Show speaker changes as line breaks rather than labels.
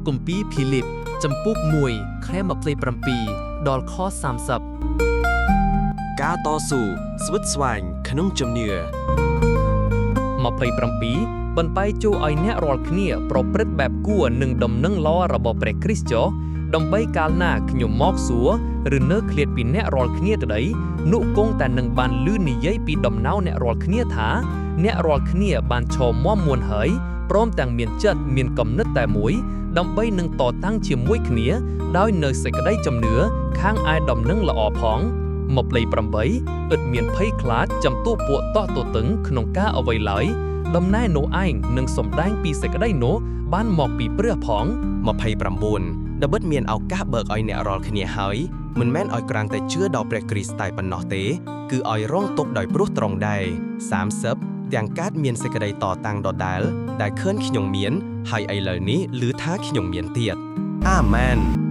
គម្ពីរភីលីបចំពូក1ខ27ដល់ខ30
ការតស៊ូស្វិតស្វាញក្នុងជំនឿ
27បន្បែចូលឲ្យអ្នករាល់គ្នាប្រព្រឹត្តបែបគួរនឹងដំណឹងល្អរបស់ព្រះគ្រីស្ទចុះដើម្បីកាលណាខ្ញុំមកសួរឬនៅឃ្លាតពីអ្នករាល់គ្នាក្តីនោះគង់តែនឹងបានលឺនិយាយពីដំណោអ្នករាល់គ្នាថាអ្នករាល់គ្នាបានឈរមាំមួនហើយព្រមទាំងមានចិត្តមានគំនិតតែមួយដើម្បីនឹងតតាំងជាមួយគ្នាដោយនៅសេចក្តីជំនឿខាងឯដំណឹងល្អផង28ឥតមានភ័យខ្លាចចំទួពួកតោះទទឹងក្នុងការអ្វីឡើយដំណែនោះឯងនឹងសម្ដែងពីសេចក្តីនោះបានមកពីព្រះផង
29ដបិតមានឱកាសបើកឲ្យអ្នករាល់គ្នាហើយមិនមែនឲ្យក្រាន់តែជឿដល់ព្រះគ្រីស្ទតែប៉ុណ្ណោះទេគឺឲ្យរងទុក្ខដោយព្រោះត្រង់ដែរ30ទាំងកើតមានសេចក្តីតតាំងដដែលដែលឃើញខ្ញុំមានហើយឥឡូវនេះឮថាខ្ញុំមានទៀតអាមែន។